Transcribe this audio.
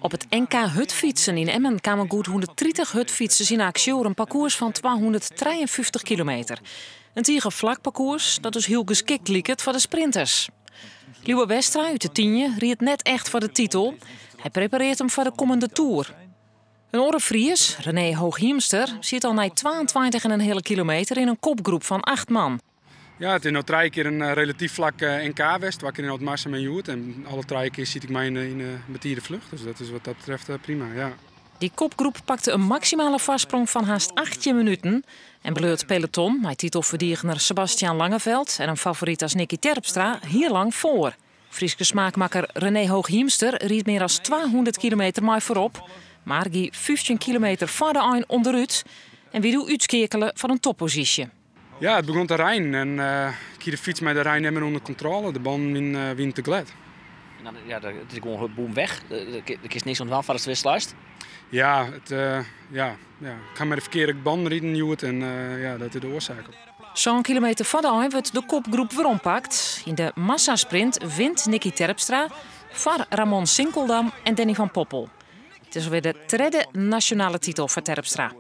Op it NK hurdfytsen yn Emmen kamen goed 130 hurdfytsers yn aksje oer in parkoers fan 253 kilometer. In tige flak parkoers dat dus hiel geskikt liket foar de sprinters. Lieuwe Westra út De Tynje ried net echt foar de titel. Hy preparearret him foar de kommende toer. In oare Fries, René Hooghiemster, siet al nei 22,5 kilometer yn in kopgroep fan acht man. Ja, it is no trije kear in relatyf flak NK west. Twa kear yn Ootmarsum en hjoed. En alle trije kear siet ik mei yn de betide flucht. Dus dat is wat dat betreft prima, ja. Dy kopgroep pakte in maksimale foarsprong fan hast 18 minuten en bleau it peloton mei titelferdigener Sebastian Langeveld en in favoryt as Niki Terpstra hiel lang foar. Fryske smaakmakker René Hooghiemster ried mear as 200 kilometer mei foarop, mar gie 15 kilometer foar de ein ûnderút en wie doe útskeakele fan in topposysje. Ja, it begûn te reinen en ik hie de fyts mei de rein net mear ûnder kontrôle. De bannen wiene te glêd. En dan, ja, it is gewoan boem weg. Der kinst niks oan dwaan foardatst wer sluist. Ja, it, ja, ja, ik ha mei de ferkearde bannen riden hjoed en ja, dat is de oarsaak. Sân kilometer foar de ein wurdt de kopgroep werompakt. Yn de massasprint wint Niki Terpstra foar Ramon Sinkeldam en Danny van Poppel. It is alwer de tredde nasjonale titel foar Terpstra.